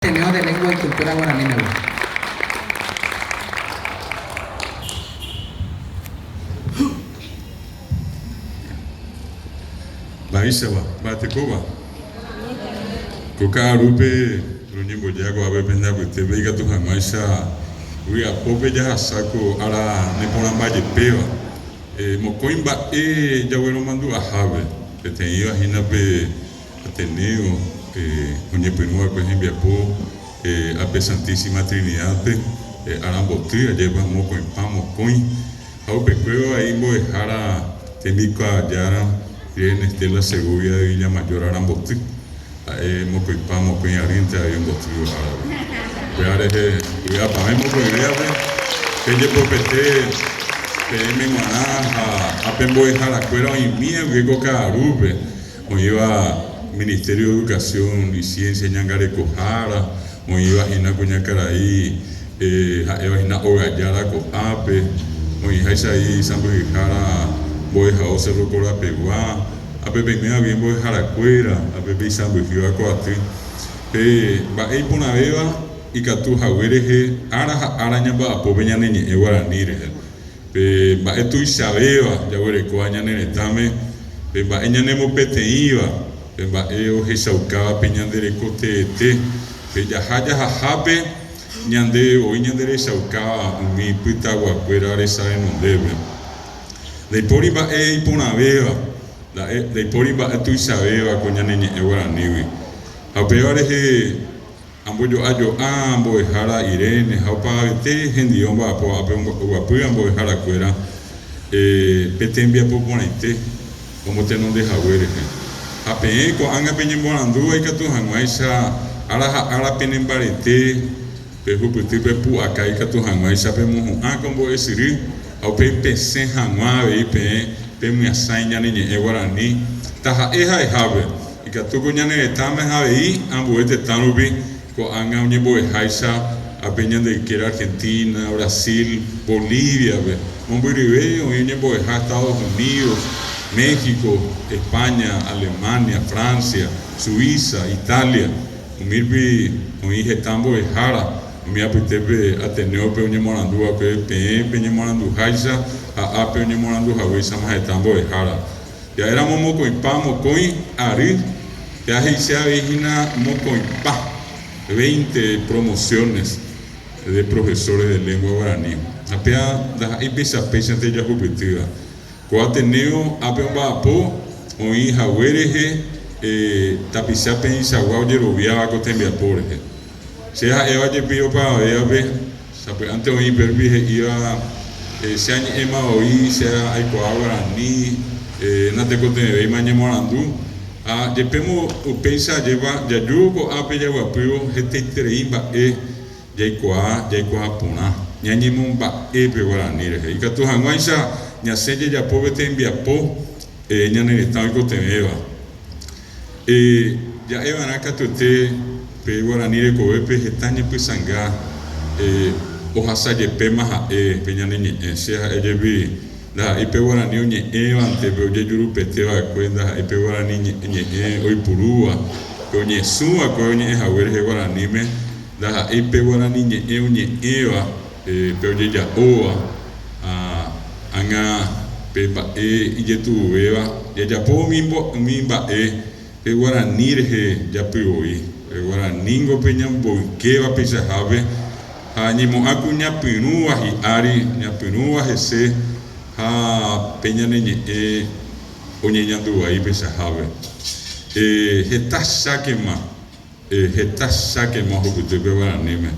Ateneo de Lengua y Cultura Guarani megua. Mba'éichapa, mba'etekópa? Ko ka'arúpe roñemboja ko'ápe pende apytépe ikatu hag̃uáicha vy'apópe jahasa ko ára neporãmbajepéva. Mokõi mba'e jagueromandu'ahápe, peteĩva hína pe Ateneo oñepyrũ va'ekue hembiapo ape Santísima Trinidad-pe ára mboty, ajépa mokõipa mokõi, ha upekuévo avei mbo'ehára tembikuaajára Irene Estela Segovia de Villamayor ára mboty, ha'e mokõipa mokõi arýnte avei ombotývo árape. Upéva rehe vy'apavẽ mokõivévape pejepopete peẽme g̃uarã ha ape mbo'eharakuéra oĩmi aguije ko ka'arúpe. Oĩva Ministerio de Educación y Ciencia ñangarekohára, oĩva hína kuñakarai ha'éva hína ogajára ko'ápe, oĩháicha avei sãmbyhyhára mbo'ehao Cerro Corapegua, ápe peime avei mbo'eharakuéra, ápe peisãmbyhýva ko aty. Pe mba'e iporãvéva ikatu hague rehe ára ha ára ñamba'apo pe ñane ñe'ẽ guarani rehe. Pe mba'e tuichavéva jaguerekóva ñane retãme, pe mba'e ñanemopeteĩva, pe mba'e ohechaukáva pe ñande reko teete, pe jaha jahahápe ñande voi ñanderechaukáva umi pytaguakuéra resa renondépe. Ndaipóri mba'e iporãvéva, ndaipóri mba'e tuichavéva ko ñane ñe'ẽ guaranígui. Ha upéva rehe Ambojo'ajo'a mbo'ehára Irene ha opavavete hendive omba'apo ápe oguapy ambo'eharakuéra pe tembiapo porãite omotenonde hague rehe. Ha peẽ ko'ág̃a peñemoarandúva ikatu hag̃uáicha ára ha ára penembarete pehupyty pe pu'aka ikatu hag̃uáicha pemohu'ã ko mbo'esyry ha upéi pesẽ hag̃ua avei peẽ pemyasãi ñane ñe'ẽ guarani taha'e ha'ehápe. Ikatu ko ñane retãme ha avei ambue tetã rupi ko'ág̃a oñembo'eháicha ápe ñande ykére Argentina, Brasil, Bolivia-pe. Mombyryve oĩ oñembo'eha Estados Unidos, México, España, Alemania, Francia, Suiza, Italia. Umi rupi oĩ heta mbo'ehára, umi apytépe Ateneo-pe oñemoarandu va'ekue peẽ peñemoaranduháicha ha ápe oñemoaranduhaguéichama heta mbo'ehára. Ja'éramo mokõipa mokõi ary, péa he'ise avei hína mokõipa, veinte promociones de profesores de lengua guarani. Ha péa ndaha'éi peichapéichante jahupytýva. Ko Ateneo ápe omba'apo oĩ hague rehe tapicha peẽichagua ojeroviáva ko tembiapo rehe. Che ha'éva jepi opavavévape, sapy'ánte oĩ upérupi he'íva, Che añe'ẽma voi, che aikuaa guarani, natekotevẽvéima añemoarandu. Ha jepémo upéicha ajépa jaju ko'ápe jaguapývo hetaiterei mba'e jaikuaa, jaikuaa porã, ñañemomba'e pe guarani rehe. Ikatu hag̃uáicha ñasẽ jajapo pe tembiapo ñane retã oikotevẽva. Ja'e va'erã katuete pe guarani rekovépe heta ñepysãnga ohasa jepéma ha'e pe ñane ñe'ẽ. Che ha'e jepi ndaha'éi pe guarani oñe'ẽvante pe ojejurupete va'ekue, ndaha'éi pe guarani ñe'ẽ oipurúva, pe oñesũ va'ekue oñe'ẽ hague rehe guaraníme, ndaha'éi pe guarani ñe'ẽ oñe'ẽva pe ojeja'óva. Ág̃a pe mba'e ijetu'uvéva jajapo umi mba'e pe guarani rehe japyvoi. Pe guaranínggo pe ñamboykéva peichahápe ha ñemo'ã ku ñapyrũva hi'ári, ñapyrũva hese ha pe ñane ñe'ẽ oñeñandu vai peichahápe. Heta chákema. Heta chákema ohupyty pe guaraníme.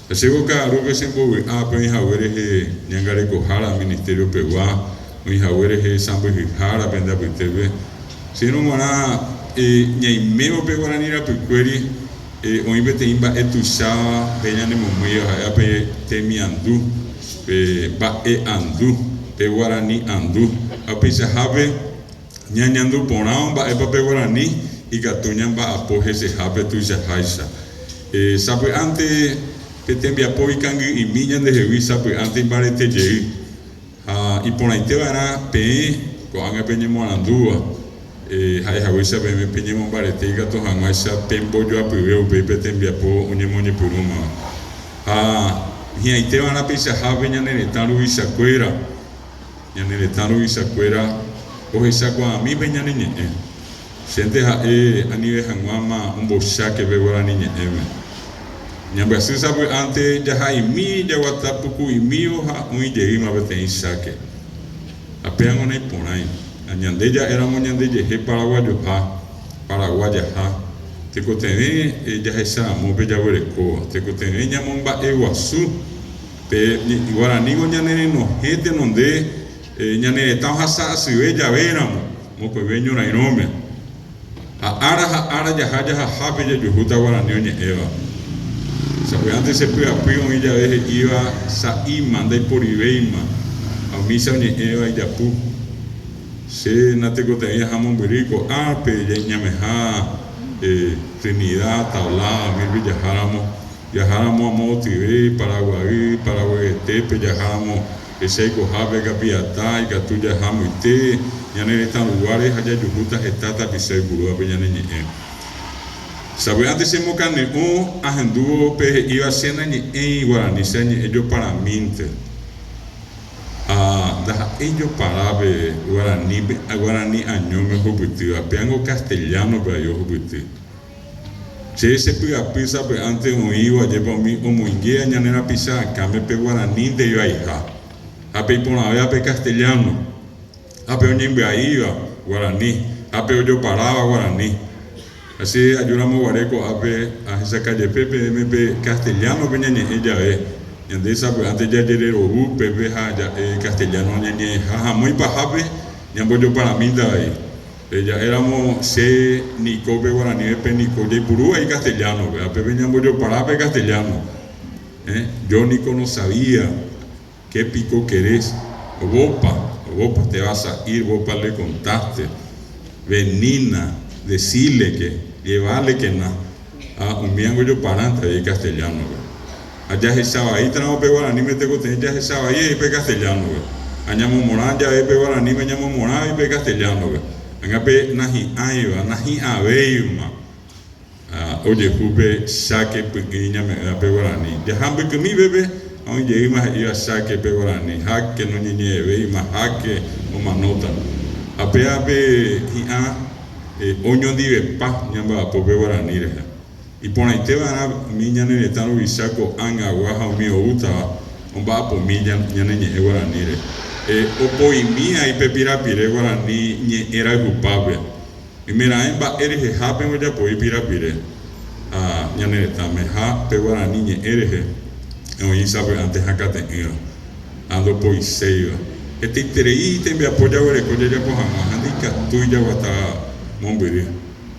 Ha chéko ka'arúpe chembovy'a pe oĩhague rehe ñangarekohára ministerio pegua, oĩhague rehe sãmbyhyhára pende apytépe. Chérõ g̃uarã ñaimévo pe guarani rapykuéri oĩ peteĩ mba'e tuicháva pe ñanemomýiva ha'éva pe temiandu, pe mba'e'andu, pe guarani andu. Ha upeichahápe Ñañandu porãvo mba'épa pe guarani ikatu ñamba'apo hesehápe tuichaháicha. Sapy'ánte pe tembiapo ikangy'imi ñandehegui sapy'ánte imbarete jey. Ha iporãite va'erã peẽ ko'ág̃a peñemoarandúva. Ha'ehaguéicha peẽme peñemombarete ikatu hag̃uáicha pembojoapyve upéi pe tembiapo oñemoñepyrũmava. Ha hi'ãiteva'erã peichahápe ñane retã ruvichakuéra, ñane retã ruvichakuéra ohechakuaami pe ñane ñe'ẽ. Chénte ha'e anive hag̃uáma ombocháke pe guarani ñe'ẽme. Ñambyasy sapy'ánte jaha'imi jaguata puku'imívo ha oĩ jeýma peteĩ cháke. Ha péango naiporãi. Ha ñande ja'éramo ñandejehe paraguajoha, paraguajaha, tekotevẽ jahecharamo pe jaguerekóva, tekotevẽ ñamomba'eguasu pe guaranígo ñanerenohẽ tenonde ñane retã ohasa asyve javéramo mokõive ñorairõme. Ha ára ha ára jaha jahahápe jajuhúta guarani oñe'ẽva. Sapy'ánte che py'apy oĩ jave he'íva sa'íma, ndaiporivéima, ha umícha oñe'ẽva ijapu. Che natekotevẽi aha mombyry ko'ápe ñameha Trinidad, Tablada, umírupi jaháramo, jaháramo amo otyve, Paraguay, Paraguayetépe jaháramo Péicha aikohápe Kapiata ikatu jaha moite ñane retã ruguáre ha jajuhúta heta tapicha oipurúvape ñane ñe'ẽ. Sapy'ánte chemokane'õ ahendúvo pe he'íva che nañe'ẽi guarani, che añe'ẽ joparamínte. Ha ndaha'éi jopara pe guaranípe, guarani añóme ohupytýva, péango castellano-pe avei ohupyty. Che chepy'apy sapy'ánte oĩvo ajépa umi omoingéva ñane rapicha akãme pe guaranínte ivaiha, ha pe iporãvéva pe castellano, ha pe oñembyaíva guarani, ha pe ojoparáva guarani. Ha che ajúramo guare ko'ápe ahechaka jepe peẽme pe castellano-pe ñañe'ẽ jave, ñande sapy'ánte jajererovu pépe ha ja'e castellano ñañe'ẽha ha amo ipahápe ñambojoparamínte avei. Pe ja'éramo che niko pe guaraníve pe niko jaipuru vai castellano-pe, ha pépe ñambojopara pe castellano. Eh, yo niko no sabía, qué piko querés, vopa, vopa, te vas a ir, vopa le contaste, venina, decile que, llevale que na, ha umíango ojoparánte avei castellano-pe. Ha jahecha vaítaramo pe guaraníme tekotevẽ jahecha vai avei pe castellano-pe. Ha ñamomorã jave pe guaraníme ñamomorã avei pe castellano-pe. Ág̃a pe nahi'ãiva, nahi'ãvéima ojehu pe cháke py'ỹi ñame'ẽva pe guarani. Jaha mbykymi peve ha oĩ jeýma he'íva cháke pe guarani, háke noñeñe'ẽvéima, háke omanóta. Ha péva pe hi'ã oñondivepa ñamba'apo pe guarani rehe. Iporãite va'erã umi ñane retã ruvicha ko'ág̃agua ha umi oútava omba'apomi ñane ñe'ẽ guaraníre. Opoimi ai pe pirapire guarani ñe'ẽ rayhupápe. Oimeraẽ mba'e rehehápe ojapoi pirapire ha ñane retãme ha pe guarani ñe'ẽ rehe oĩ sapy'ánte hakate'ỹva ha ndopoiséiva. Hetaiterei tembiapo jaguereko jajapo hag̃ua ha ndaikatúi jaguata mombyry.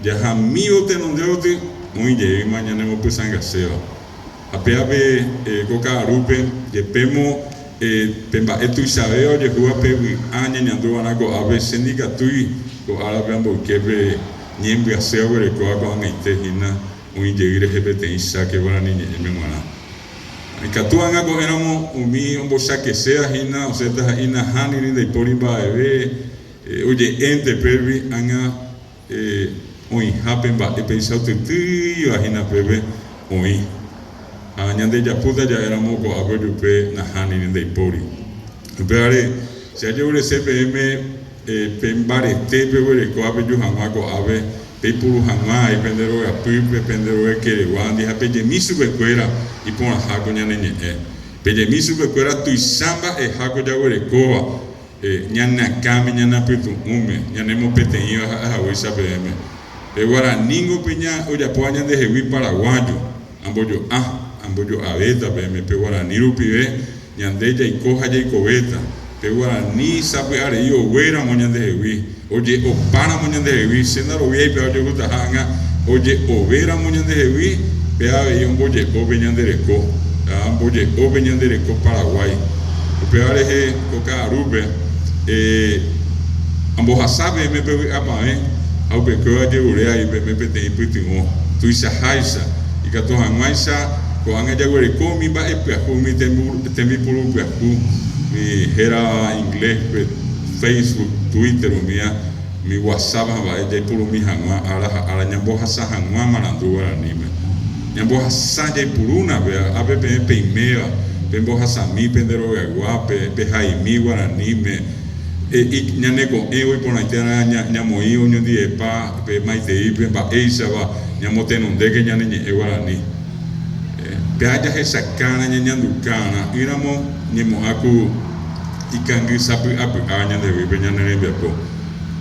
Jahamívo tenonde gotyo oĩ jeýma ñanemopysãngaséva. Ha pévape ko ka'arúpe, jepémo pe mba'e tuichavéva ojehúva pe vy'a ñañanduva'erã ko'ápe, che ndikatúi ko árape amboyke pe ñembyasy aguerekóva ko'ag̃aite hína oĩ jey rehe peteĩ cháke guarani ñe'ẽme g̃uarã. Ikatu ág̃a ko'ẽramo umi ombochakeséva hína osẽta he'i nahániri ndaipóri mba'eve oje'énte pégui ág̃a Oĩha pe mba'e péicha otytýiva hína pépe oĩ. Ha ñande japúta ja'éramo ko'ápe ojupe nahániri ndaipóri. Upévare che ajeurese peẽme pe mbarete peguerekóva peju hag̃ua ko'ápe peipuru hag̃ua ai pende rogapýpe, pende rogaikereguándi ha pejemi chupekuéra iporãha ko ñane ñe'ẽ. Pejemi chupekuéra tuicha mba'eha ko jaguerekóva. Ñane akãme, ñane apytu'ũme, ñane mopeteĩva ha'e haguéicha peẽme. Pe guaranígo pe ña ojapóva ñandehegui paraguayo, ambojo'a, ambojo'avéta peẽme, pe guarani rupive ñande jaiko ha jaikovéta. Pe guarani sapy'arei oguéramo ñandehegui, oje'opáramo ñandehegui, che ndaroviái péva ojehutaha ág̃a oje'ovéramo ñandehegui, péva avei omboje'o pe ñande reko, omboje'o pe ñande reko Paraguái. Upéva rehe ko ka'arúpe ambohasa peẽme pe vy'apavẽ ha upekuévo ajerure avei peẽme peteĩ pytyvõ tuichaháicha, ikatu hag̃uáicha ko'ág̃a jaguereko umi mba'e pyahu, umi tembipuru pyahu, umi hérava inglés-pe Facebook, Twitter umíva. Umi WhatsApp ha mba'e jaipurumi hag̃ua ára ha ára ñambohasa hag̃ua marandu guaraníme. Ñambohasa jaipurúna pe ápe peẽ peiméva, pembohasami pende rogayguápe, pehaimi guaraníme. Ñane ko'ẽvo iporãite arã ñamoĩ oñondivepa pe maiteípe mba'éichapa ñamotenondéke ñane ñe'ẽ guarani. Péa jahechakárã ñañandukárã ỹramo ñemo'ã ku ikangy sapy'apy'a ñandeguýpe ñane rembiapo.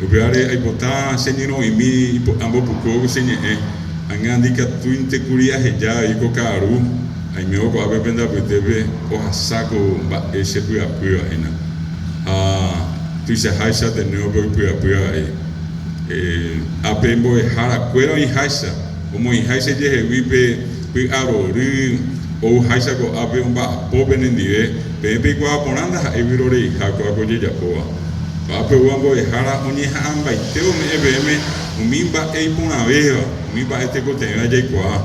Upévare aipota che ñyrõ'imi ambopukúvo che ñe'ẽ, ág̃a ndikatúinte kuri aheja avei ko ka'aru, aimévo ko'ápe pende apytépe ohasa ko mba'e che py'apýva hína. Ha tuichaháicha Ateneo-pe oipy'apy avei. Ápe mbo'ehára kuéra oĩháicha, omoĩháicha ijehegui pe py'arory ouháicha ko'ápe omba'apo penendive, peẽ peikuaa porã ndaha'éi vyroreiha ko'ápe ojejapóva. Ko'ápe oúva mbo'ehára oñeha'ãmbaite ome'ẽ peẽme umi mba'e iporãvéva, umi mba'e tekotevẽva jaikuaa.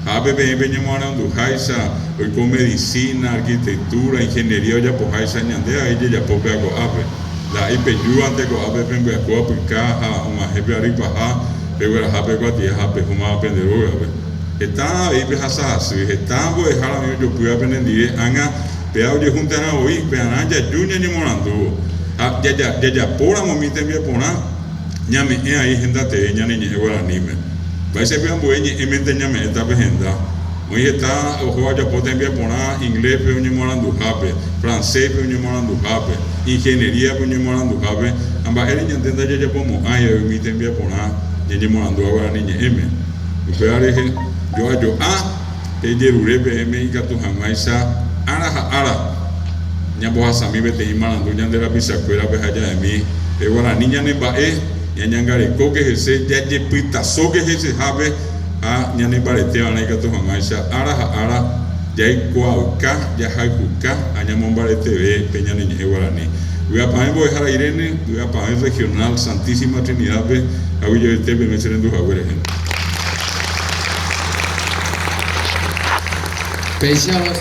Ha ápe peẽ peñemoaranduháicha oiko medicina, arquitectura, ingeniería ojapoháicha ñande avei jajapo péva ko'ápe. Ndaha'éi pejúvante ko'ápe pembyaku apyka ha og̃uahẽ pe ary paha, pegueraha pe kuatia ha pehómava pende rógape. Heta avei pehasa hasy, heta mbo'ehára oĩ ojopýva penendive ág̃a péva ojehuntarã voi, pearã jaju ñañemorandúvo. Ha jajapóramo umi tembiaporã ñame'ẽ ai henda tee ñane ñe'ẽ guaraníme. Mba'éichapa ambue ñe'ẽmente ñame'ẽta pe henda? Oĩ heta ohóva ojapo tembiaporã inglés-pe oñemoaranduhápe, francés-pe oñemoaranduhápe, ingeniería-pe oñemoaranduhápe, ha mba'ére ñande ndajajapomo'ãi avei umi tembiaporã ñañemoarandúva guarani ñe'ẽme. Upéva rehe, joajo'a pejerure peẽme ikatu hag̃uáicha ára ha ára ñambohasami peteĩ marandu ñande rapichakuérape ha ja'emi pe guarani ñanemba'e, ñañangarekóke hese, jajepytasóke hesehápe ha ñanembareteva'erã ikatu hag̃uáicha ára ha ára jaikuaauka, jahayhuka ha ñamombareteve pe ñane ñe'ẽ guarani. Vy'apavẽ Mbo'ehára Irene, Vy'apavẽ Regional Santísima Trinidad-pe aguyjevete peme che rendu hague rehe. Péicha.